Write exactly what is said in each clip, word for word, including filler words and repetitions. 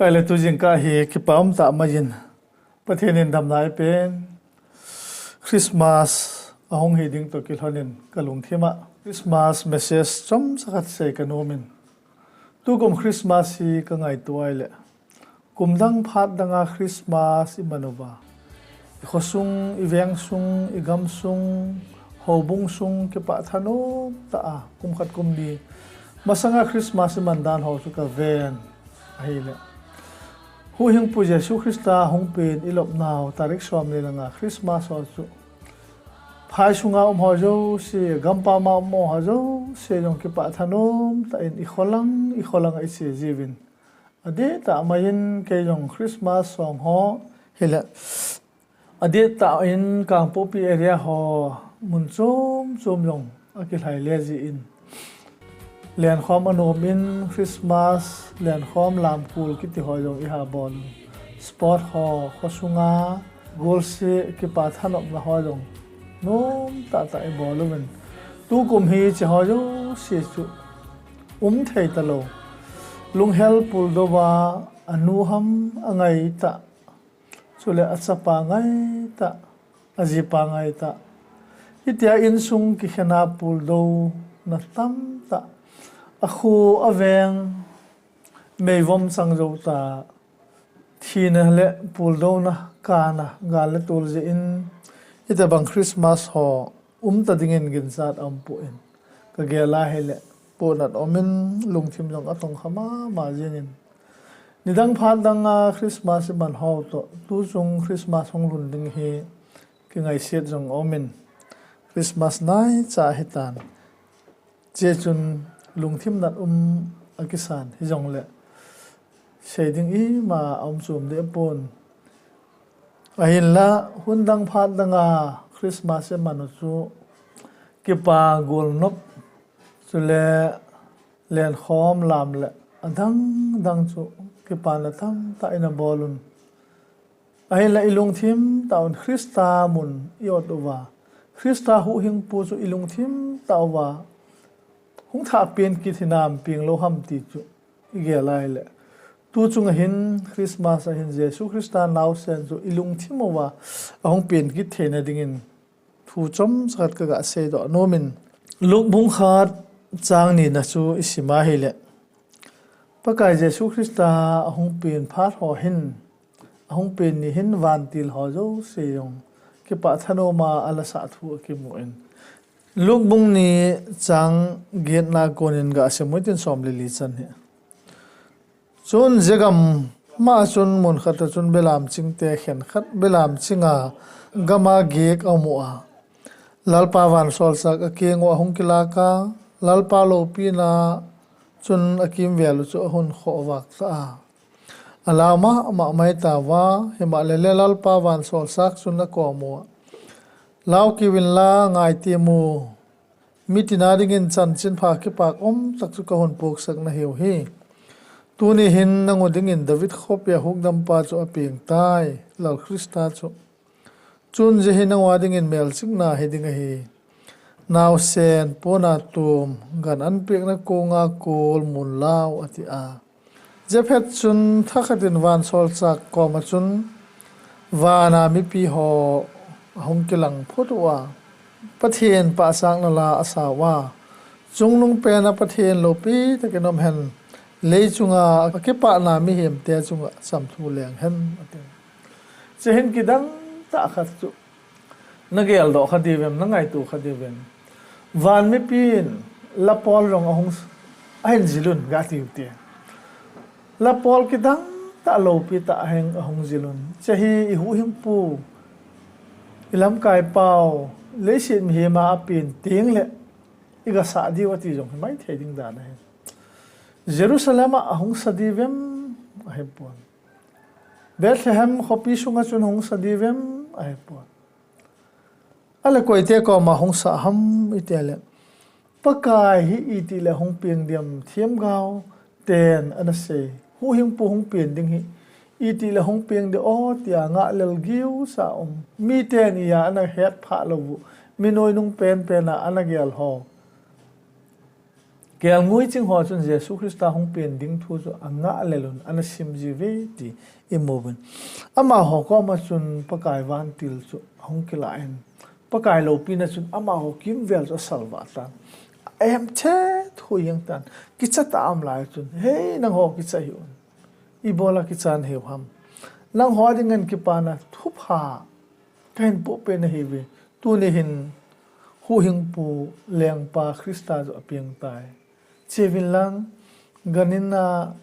Pai le tu jingkah hi kipa um tah mai in, Pathen in damna eipen, Christmas ahung hi ding toh kilhon in ka lungthim ah Christmas message chomcha khat sei ka nom in. Tukum Christmas hi ka ngaito ahile, kum dang phat dang a Christmas i man uva, i khosung, i vengsung, i gamsung, houbung sung kipah thanom tah a kum khat kum ni masanga Christmas i man dan ho chu ka ven ahile, Huhhingpu Jesu Christa hung pen i lopnau tarik som le nga Christmas ho chu phai sunga um ho jouse, gampam a um ho jouse jong kipah thanom tah in i kholang, i kholang a i che jiuvin. Adeh tah mai in kei jong Christmas song ho hile, adeh tah in Kangpokpi area ho mun chom chom jong a kilhai le jin, lenkhom a nom in Christmas lenkhom lamkul kiti ho jong i ha bol un. Sport ho, khosunga golseh kipah thanopna ho jong nom tah tah i bol uvin. Tukum hi hiche ho jouse chu um thei talou. Lunghel puldou va, a nu ham a ngai tah, chule a chapa ngai tah, a jipa ngai tah. Hitia insung kikhen a puldouna tam tah. A kho a veng meivom chang jou tah. Thina le puldouna kana gal le tol jeh in, hitabang Christmas ho um ta dingin ginchat a um poi. Ka gel ahile, pohnat um in lungthim jong a tong kha mama jing in. Nidang phat dang a Christmas i man ho toh, tuchung Christmas hung lhun ding hi kingaiset jong um in. Christmas naicha hitan. Hiche chun lungthim nat um a kisan hijongle, sei ding ima a um chom deh pon. Ahinla, hun dang phat dang a Christmas i man u chu kipa golnop, chule lenkhom lam le adang dang chu kipana tam tah in a bol un. Ahinla i lungthim tah un Christa mun i ot uva, Christa huhhingpu chu i lungthim tah uva hung thah pen kit hinam, peng lou ham ti chu i gel ahile, tuchung a hin Christmas a hin Jesu Christa naosen chu i lungthim uva ahung pen kit theina dingin thu chomcha khat ka ga seidoh nom in, Luke bung khat chang nina chu i sim ahile, Pakai Jesu Christa ahung pen phat ho hin, ahung pen ni hin vantil ho jouse jong kipah thanom a a la sah thu a kimu in. Luke bung ni chang getna kon in ga sim u hitin, som le li chan hi. Chun jegam ma chun mun khat a chun belam chingte khenkhat belam chinga gam a gek a um u a, Lalpa vansolchak a keng uva ahung kilak a, Lalpa loupina chun a kimvel u chu a hun khoh vak ta a. A lau mama mai tauva, himahleh le Lalpa vansolchak chun a kom uva, Lau kiu inla ngai temu, mitin a dingin chanchin pha kipak um tak chu ka hun puaksak na hiu hi. Tuni hin nang u dingin David khopia hukdampa chu a peng tai, Lal Christa chu. Chun jeh hi nang u a dingin melchihna hi ding ahi. Naosen pona tum, gan an pekna konga kol mun lau, a ti a. Jeh phat chun thakhat in vansolchak koma chun vana mipi ho ahung kilang phut uva, Pathen pahsakna la a sa uva, Chungnung pena Pathen loupi takin um hen, lei chunga a kipana mihemte chunga chamthu leng hen, a ti. Hiche hin kidang tah khat chu na geldoh kha diu vem, na ngaito kha diu vem? Van mipin lapol jong ahung s-, ahin jil un ga tiu te. Lapol kidang tah loupi tah ahung, ahung jil un. Hiche hi i huhhingpu, i lamkai pau, leiset mihem a apen teng le i ga sah diu a ti jong hi maithei ding dan ahi. Jerusalem a ahung sa diu vem? Ahi pon. Bethlehem khopi sunga chun hung sa diu vem? Ahi pon. Ahile koite koma hung sa ham i ti le, Pakai hi itih le hung peng ding ham themgao ten ana sei. Huhhingpu hung pen ding hi itih le hung peng ding ham tia ngahlel giu sa um. Miten iya ana het phah lou u, mi noinung penpen a ana gel ho. Kelngoi ching ho chun Jesu Christa hung pen ding thu chu angah lelun ana sim jiuve ti imu uvin. Amaho koma chun Pakai vantil chu ahung kilah in, Pakai loupina chun amaho kimvel chu asalvah tan. Ahem thet hui jeng tan. Kicha tah a um lai chun, "Hei, nangho kicha hih un. Ibola kichan hiu ham. Nangho adingin kipana thupha kahin pohpeh nahiuve. Tuni hin Huhhingpu Lengpa Christa chu apeng tai. Cheuvin lang, ganhina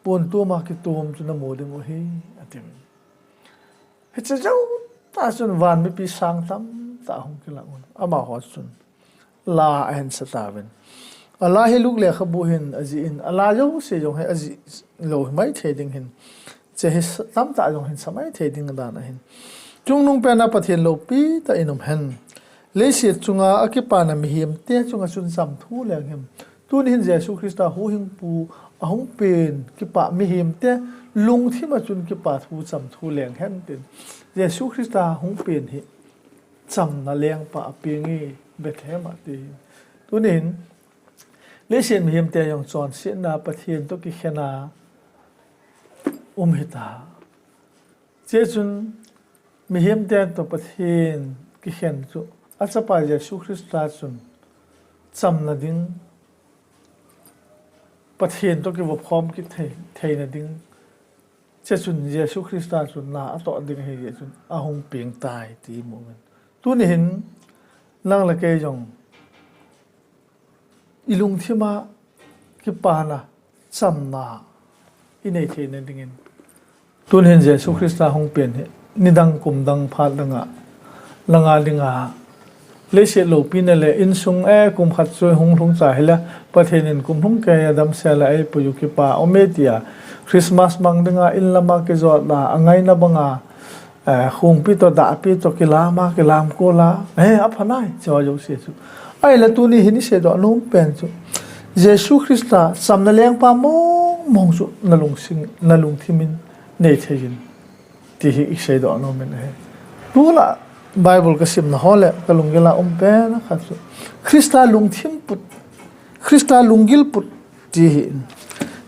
pontum a kitom chu namu ding u ahi," ati. Hiche jou tah chun van mipi sang tamtah ahung kilah un. Amaho chun la ahin sa tauvin. Ala hi Luke lekhabu hin ajih in, ala jouse jong hi ajih lou maithei ding ahin. Hiche hi sa-, tamtah jong hin sa maithei ding dan ahin. Chungnungpen a Pathen loupi tah in um hen. Leiset chunga akipana mihemte chunga chun chamthu leng hen. Tuni hin Jesu Christa Huhhingpu ahung pen kipah mihemte lungthim a chun kipathu chamthu leng hen tin. Jesu Christa hung pen hi chamna lengpa apeng e Bethlehem a ti. Tuni hin leiset mihemte jong chonsetna Pathen toh kikhen a um hita. Hiche chun mihemte toh Pathen kikhen chu achapa Jesu Christa chun chamna ding, Pathen toh kivokhom kit thei, theina ding. Hiche chun Jesu Christa chun na atoh ding ahi jeh chun ahung peng tai ti imu uvin. Tuni hin nang le kei jong ilungthim a kipana chamna inei theina dingin. Tuni hin Jesu Christa hung pen hi nidang, kum dang, phat dang a, langa dinga, leiset loupina le insung e kum khat chu hung lhung cha hile, Pathen in kum lhung keiya damsel a eipui u kipa um e tia, Christmas mang dinga inlam a kijot a, angaina banga, eh, khungpi toh dahpi toh kilam a, kilam kol a, eh, apha nai, hiche ho jouse chu. Ahile tuni hin iseidoh nom pen chu, Jesu Christa chamna lengpa mong mong chu nalungsing, nalungthim in nei thei in. Ti hi iseidoh nom in ahi. Tulai Bible kasimna ho le kalunggil a um pen khat chu Christa lungthim put, Christa lunggil put ti hi in.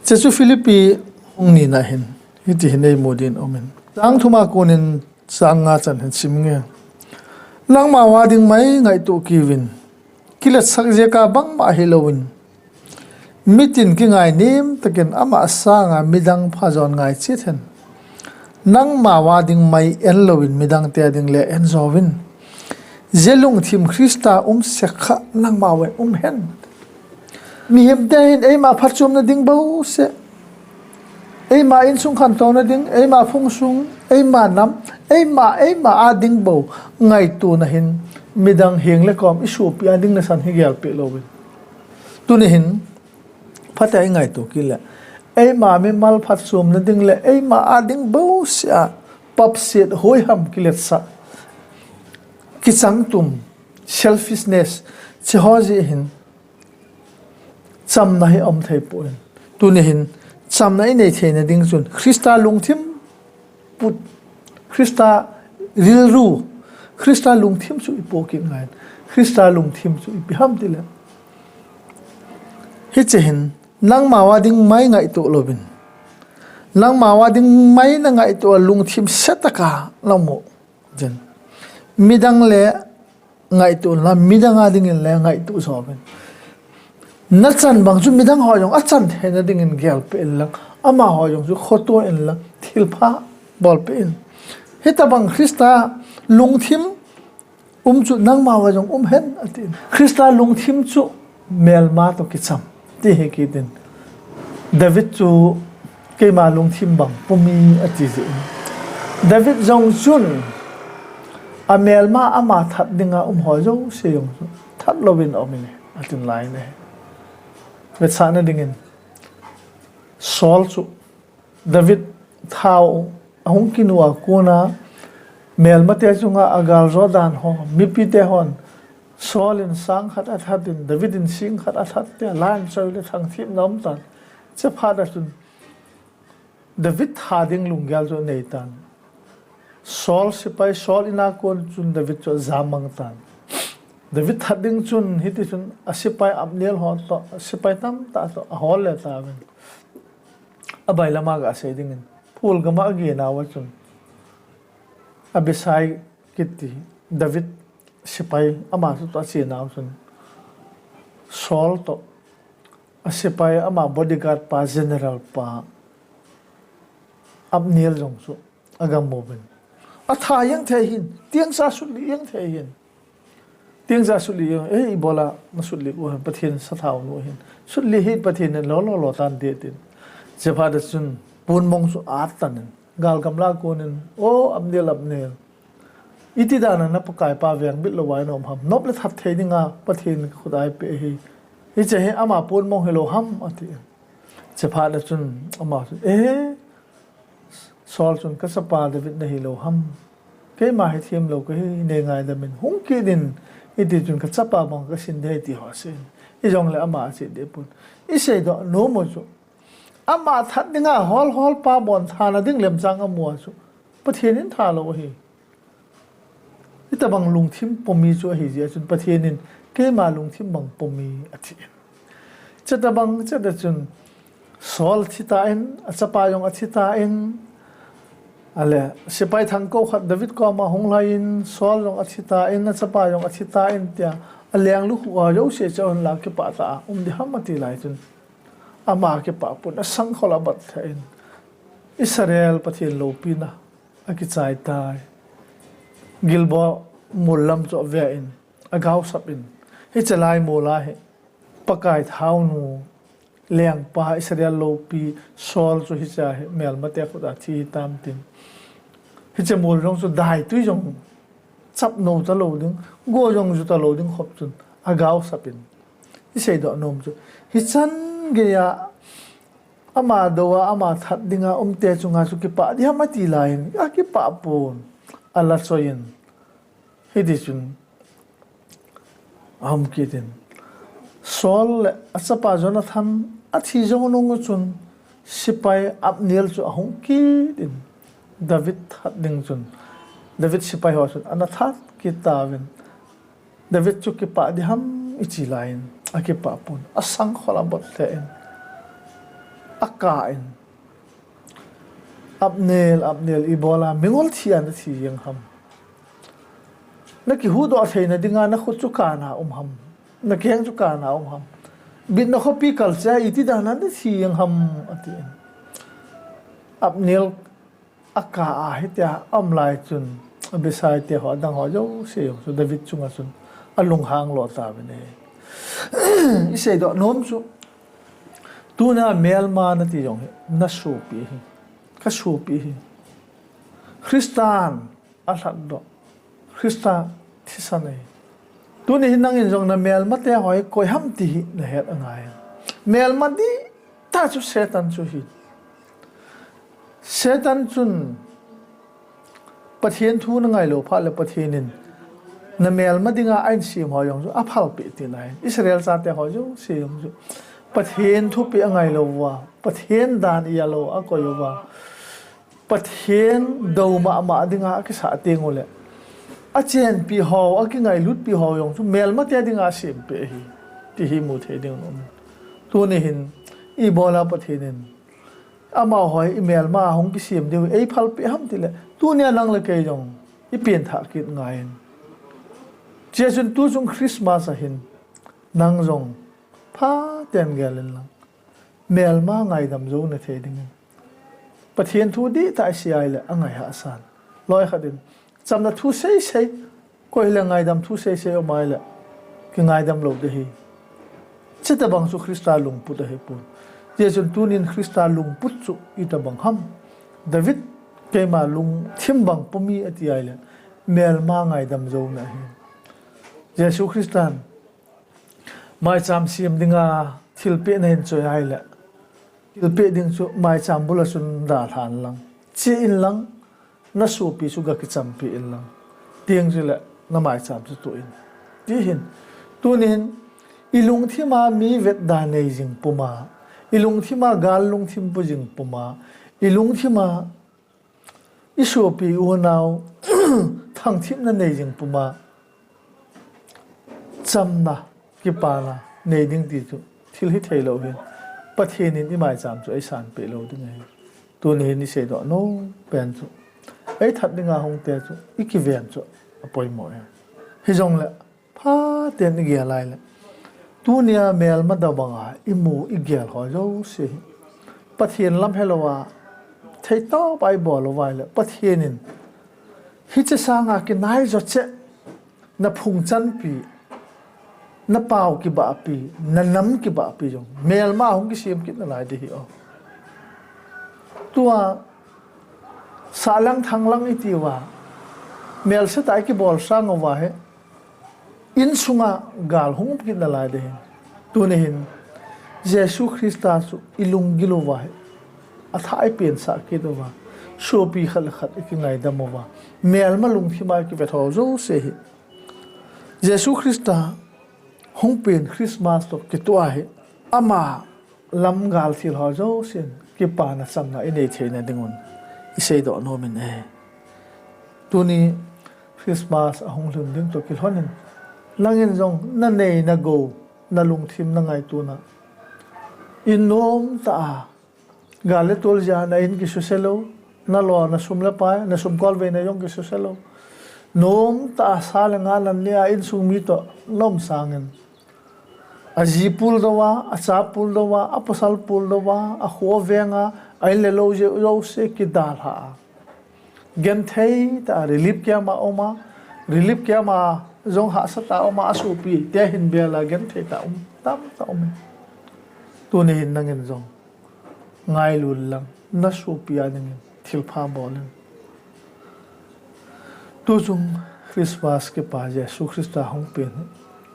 Hiche chu Philippi bung nina hin hiti hin eimu ding um in. Chang thum a konin chang nga chan hin sim inge. Nangma uva ding mai ngaito kit uvin. Kiletsah jeh a bangma hilouvin, mitin kingainem takin ama sanga midang phajon ngai chet hen. Nangma uva ding mai en louvin midangte ding le en jouvin. Hiche lungthim Christa um sek kha nangma uva um hen. Mihemte hin eima phatchomna ding bouseh, eima insung khantouna ding, eima phung sung, eima nam, eima, eima a ding bou ngaitona hin midang heng le kom isopi a ding nasan hi gelpeh louvin. Tuni hin phatea ingaito kit le, eima mimal phatchomna ding le eima a ding bouseh a papset, hoiham, kiletsah, kichangtum, selfishness, hiche ho jeh hin chamna hi aum thei poi. Tuni hin chamna inei theina ding chun Christa lungthim put, Christa rilru, Christa lungthim chu ipoh kit ngai. Christa lungthim chu ipi ham tile, hiche hin nangma uva ding mai ngaito louvin, nangma uva ding mai nangaito a lungthim setah a namu jin, midang le ngaito inlang, midang a dingin le ngaito jouvin. Nachan bang chu midang ho jong achan theina dingin gelpeh inlang, amaho jong chu khoto inlang, thilpha bolpeh in. Hitobang Christa lungthim um chu nangma uva jong um hen, ati. Christa lungthim chu melma toh kicham, ti hi kit in. David chu keima lungthim bang pum e ati jeh in. David jong chun amelma ama that dinga um ho jouse jong chu that louvin aum in atin lai in ahi. Vetsahna dingin Saul chu David thao ahung kinu a kona melmate chunga agal jo dan ho, mipite hon Saul in sang khat athat in, David in sing khat athat tia, line choi le thangthipna um tan. Hiche phat a chun David tha ding lunggel chu anei tan. Saul sepai, Saul in a kon chun David chu ajam mang tan. David that ding chun hiti chun a sepai Abner ho toh, a sepai tamtah toh ahol le tauvin. Abai lama gasei dingin, phul gama agenau a chun Abisai kiti David sepai ama chu toh achenau chun Saul toh a sepai ama bodyguard pa, general pa Abner jong chu agam uvin. Atha jeng thei hin, tieng sa sutli jeng thei hin. Tieng sa sutli jeng, eh, ibola nasutli u ham, Pathen sathau nu hin. Sutli hi Pathen in lo lo lo tan de tin. Chephat a chun pon mong chu at tan in, gal gamla konin, "O Abner, Abner, iti dana na Pakai pa veng bit lou vai nom ham? Nop le that thei dinga Pathen khut a eipeh hi. Hiche hi ama pon mong hilou ham?" ati. Chephat a chun ama chun, "Eh, Saul chun, 'Ka chapa David nahi lou ham? Keima hi themlou kahi, nei ngaidam in, hung kit in,' iti chun, 'Ka chapa bang kasin ding ahi,' ti ho asin. Ijongle ama ache deh pon. Isei doh nom u chu, ama that dinga hol hol pa bon thana ding lemchang amu a chu Pathen in thalou ahi. Hitabang lungthim pomi chu ahi jeh a chun Pathen in, 'Keima lungthim bang pomi,' ati. Chutabang chet a chun Saul athi tan, achapa jong athi tan, ale sepai thangko khat David koma hung lhai in, Saul jong athi tan, achapa jong athi tan tia, alenglu khu a jouse chu ahin la kipah tah a um ding ham ati lai chun, ama kipah pon, asangkhol abat lheh in, Israel Pathen loupina akichai tai. Gilboa mol lam chu ave in, agaosap in, hiche lai mol a hi Pakai thaunu, lengpa, Israel loupi Saul chu hiche a hi melmate khut a thi hitam tin. Hiche mol jong chu daitui jong chap nou talou ding, go jong ju talou ding khop chun agaosap in. Isei doh nom chu, hichan geiya ama dou a, ama that dinga umte chunga chu kipah ding ham ati lai in, akipah pon, ala choi in. Hiti chun aum kit in, Saul le achapa Jonathan athi jou nung chun sepai Abner chu ahung kit in, David that ding chun, David sepai ho chun ana that kit tauvin, David chu kipah ding ham ichi lai in, akipah pon, asangkhol abot lheh in, akah in, "Abner, Abner, ibola mingol thi a nathi jeng ham? Nakihuhdoh theina dinga nakhut chu kana um ham? Nakeng chu kana um ham? Bitna khopi kal cheh a iti dana nathi jeng ham?" ati in. Abner akah a hitia aum lai chun Abisai te ho, adang ho jouse jong chu David chunga chun alunghang lo tauvin ahi. Isei doh nom chu, tuna melma nati jong hi nasopi ahi, kasopi ahi. Christan alhatdoh, Christa thisan ahi. Tuni hin nangin jong namelmate ho hi koi ham ti hi nahet angai. Melma dihtah chu Satan chu ahi. Satan chun Pathen thu nangai lou phat le Pathen in namelma dinga ahin sem ho jong chu aphalpeh tina ahi. Israel chate ho jouse jong chu Pathen thupeh angai lou uva, Pathen dan ija lou akoi uva, Pathen dou mama dinga akisah teng uleh, achenpi ho, akingailutpi ho jong chu melmate dinga asempeh ahi, ti hi mu thei ding um. Tuni hin ibola Pathen in amaho hi imelma a hung kisem diu eiphalpeh ham tileh, tunia nang le kei jong ipenthah kit ngai in. Hichun tuchung Christmas a hin nang jong phaten gel in lang, melma ngaidam jou nathei dingin, Pathen thu dihtah isei a ahileh angai hahsa in. Loi khat in chamna thu seisei, koi hileh ngaidam thu seisei aum a ahileh kingaidam lou ding ahi. Chutabang chu Christa lungput ahipon. Hichun tunin Christa lungput chu itabang ham? David, "Keima lungthim bang pomi," ati a ahileh melma ngaidam jouna ahi. Jesu Christan maicham sem dinga thilpeh nahin choi a ahileh, thilpeh ding chu maicham bula chun dalhan lang, che in lang, nasopi chu gakichampi in lang, tieng chuleh namaicham chu tuh in, ti hin. Tunin ilungthima mi vetda nei jing puma, ilungthima gal lungthim pu jing puma, ilungthima isopi unau thangthipna nei jing puma, chamna, kipana nei ding ti chu thil hithei lou hin, Pathen in imaicham chu eisanpeh lou ding ahi. Tuni hin iseidoh nom pen chu, eithat dinga hung te chu ikiven chu apoimo e. Hijongle, phaten igel lai le, tunia melma dabanga imu igel ho jouse hi, Pathen lam helouva, theitop a ibol louva ahile, Pathen in hiche sanga kinai jo cheh, na phungchanpi, na pao kibahpi, na nam kibahpi jong melma hung kisem kit nalai ding ahi o. Tua, sahlang thanglang itiuva, melse tah a ikibol sang uva hi, insunga gal hung um kit nalai ding ahi. Tuni hin, Jesu Christa chu ilunggil uva hi, athah a ipensah kit uva, sopi khat le khat ikingaidam uva, melma lungthima ikivet ho jouse hi, Jesu Christa hung pen Christmas toh kitoh ahi, ama lam gal thil ho jousen kipana chamna inei theina dingun iseidoh nom in ahi. Tuni Christmas ahung lhun ding toh kilhonin, nangin jong nanei nagou, nalungthim nangaitona, innom tah a, gal le tol jeh a na in kisuse lou, nalo, nasum le pai, nasum kolveina jong kisuse lou, nom tah a sa le nga naneh a insung mi toh naum sangin, aji puldouva, acha puldouva, apasal puldouva, akho avenga, a-in le lou jouse kidalhah a, genthei tah a relief camp a uma, relief camp a jong hahsatah a uma, asopite hin bela genthei tah a um tamtah umin, tuni hin nangin jong ngailu lang, nasopi a dingin thilpha bolin. Tuchung Christmas kipa Jesu Christa hung pen hi,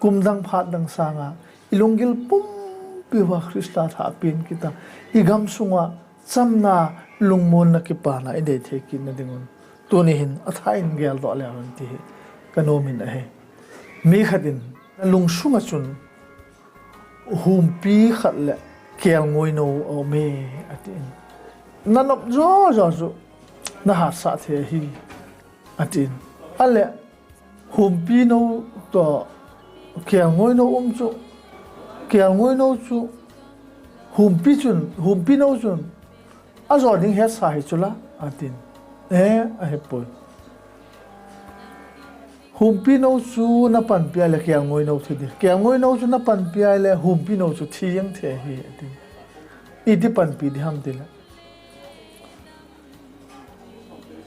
kum dang phat dang sanga ilunggil pumpi uva Christa thah pen kit a, igamsunga chamna, lungmonna, kipana inei thei kitna dingun, tuni hin athah in geldoh leuvin ti hi kanomin ahi. Mi khat in, nalungsunga chun humpi khat le kelngoinou aume, atin. Nanop jojo chu nahatsah thei ahi, atin. Ahile, humpi nou toh kelngoinou um chu, kelngoinou chu, humpi chun, humpi nou chun ajo ding hetsa hi chula, atin. E, ahipoi. Humpi nou chu napanpi ahile kelngoinou thi ding. Kelngoinou chu napanpi ahile humpi nou chu thi jeng thei ahi, ati. Iti panpi ding ham tile,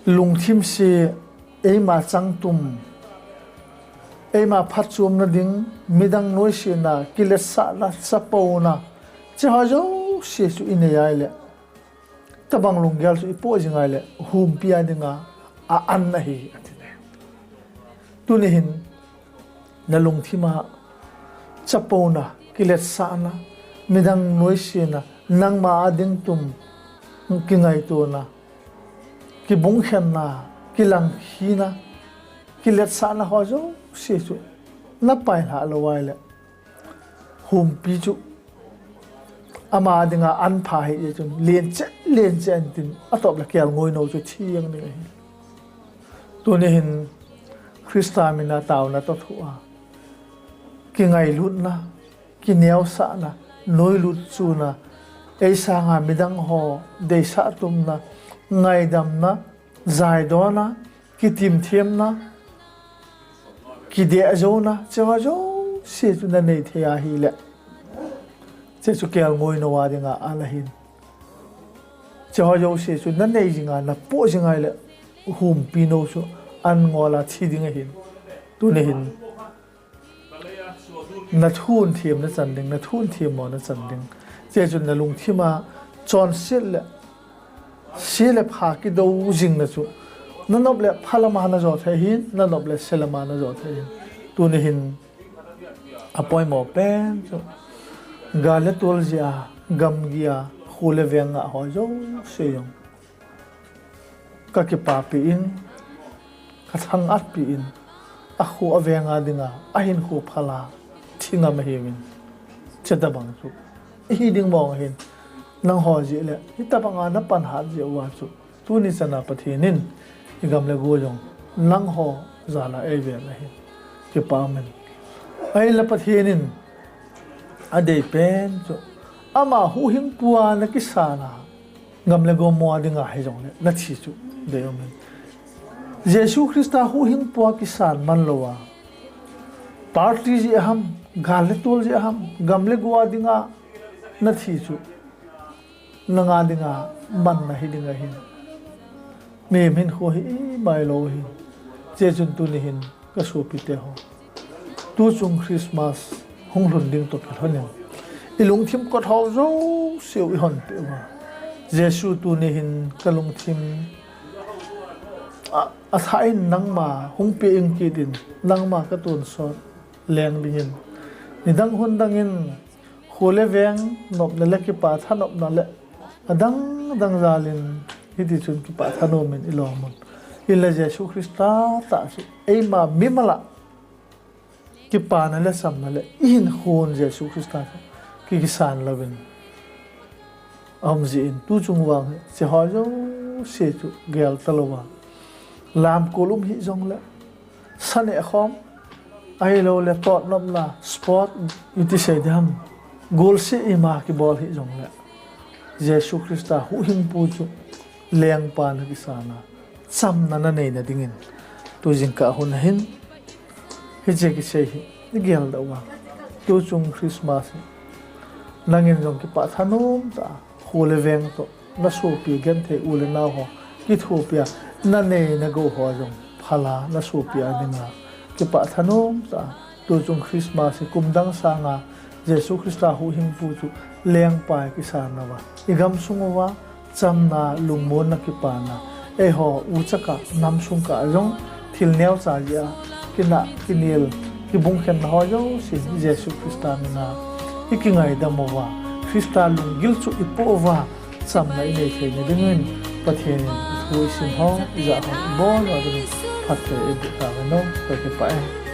lungthim se, eima changtum, eima phatchomna ding, midang noisena, kiletsahna, chapouna, hicheho jouse chu inei ahile, tobang lunggel chu ipoh jing ahile, humpi a dinga a-an ahi, ati. Tuni hin, nalungthima chapouna, kiletsahna, midang noisena, nangma a dingtum, kingaitona, kibungkhenna, kilangkhina, kiletsahna ho jouse chu napailhah lou ahile, humpi chu ama dinga an pha hijeh chun, len cheh, len cheh intin, atople kelngoinou chu thi jeng ding ahi. Tuni hin Christa mina taona toh thoh a, kingailutna, kineosahna, noilut chunna, eisanga midang ho deisah tumna, ngaidamna, jaidona, kitimthemna, kidehjouna, hicheho jouse chu nanei thei ahile, hiche chu kelngoinou a dinga an ahin. Hicheho jouse chu nanei jinga, napoh jing ahile, humpi nou chu an ngol a thi ding ahin. Tuni hin, nathu themna chan ding, nathu themmo na chan ding, hiche chun nalungthima chonset le se le pha kidou jingna chu, nanop le pha lama najo thei ahin, nanop le se lama najo thei ahin. Tuni hin apoimo pen chu, gal le tol jeh a, gamgi a, kho le veng ngah ho jouse jong kakipapi in, kathangatpi in, akho avenga dinga ahinkho phal a thi ngam ahiuvin, hiche tobang chu ihi ding mong ahin. Nangho jeh le hitobanga napan hat jeh uva chu, tuni chana Pathen in igam le go jong nangho jal a eiven ahin, kipa umin. Ahinla Pathen in adei pen chu, ama huhhingpu a nakisan a, gam le go mo a dinga hijongle nathi chu dei um in. Jesu Christa huhhingpu a kisan man lou a, party jeh ham, gal le tol jeh ham, gam le go a dinga nathi chu nanga dinga manna hi ding ahin. Mihem hinkho hi imai lou ahi. Hiche chun tuni hin ka sopite ho, tuchung Christmas hung lhun ding toh kilhon in, ilungthim kot ho jouse u ihon peh uva, Jesu tuni hin ka lungthim a, athah in nangma hung peh ing kit in, nangma ka tonsot leng dingin, nidang hun dang in, kho le veng nopna le kipa thanopna le adang dang jal in, hiti chun kipa thanom in ilom un. Hinla Jesu Christa tah chu eima mimal a kipana le chamna le ihinkhon Jesu Christa chu ki, kisan louvin aum jeh in, tuchung vang hi hiche ho jouse chu gel talou a, lamkol um hijongle, sa neh khom, ahilouleh totnopna, sport, iti sei ding ham, golseh ima kibol hijongle, Jesu Christa huhhingpu chu lengpa nakisan a, chamna naneina dingin, tu jingkah hun ahin, hiche kisei hi igeldoh uva, tuchung Christmas hi nangin jong kipah thanom tah a, kho le veng toh, nasopi genthei u le nao ho kithopi a, nanei nagou ho jong phala nasopi a dinga kipah thanom tah a, tuchung Christmas hi kum dang sanga Jesu Christa huhhingpu chu lengpa kisan uva, igamsung uva chamna, lungmonna, kipana, eiho ucha kah, namsung kah a jong thil neocha jeh a kinah, kinel, kibungkhenna ho jouse Jesu Christa mina ikingaidam uva, Christa lunggil chu ipoh uva, chamna inei theina dingin Pathen in ithu isim ho, ijah ho ibol uva dingin phatthei eiboh tauvin, kakipah e.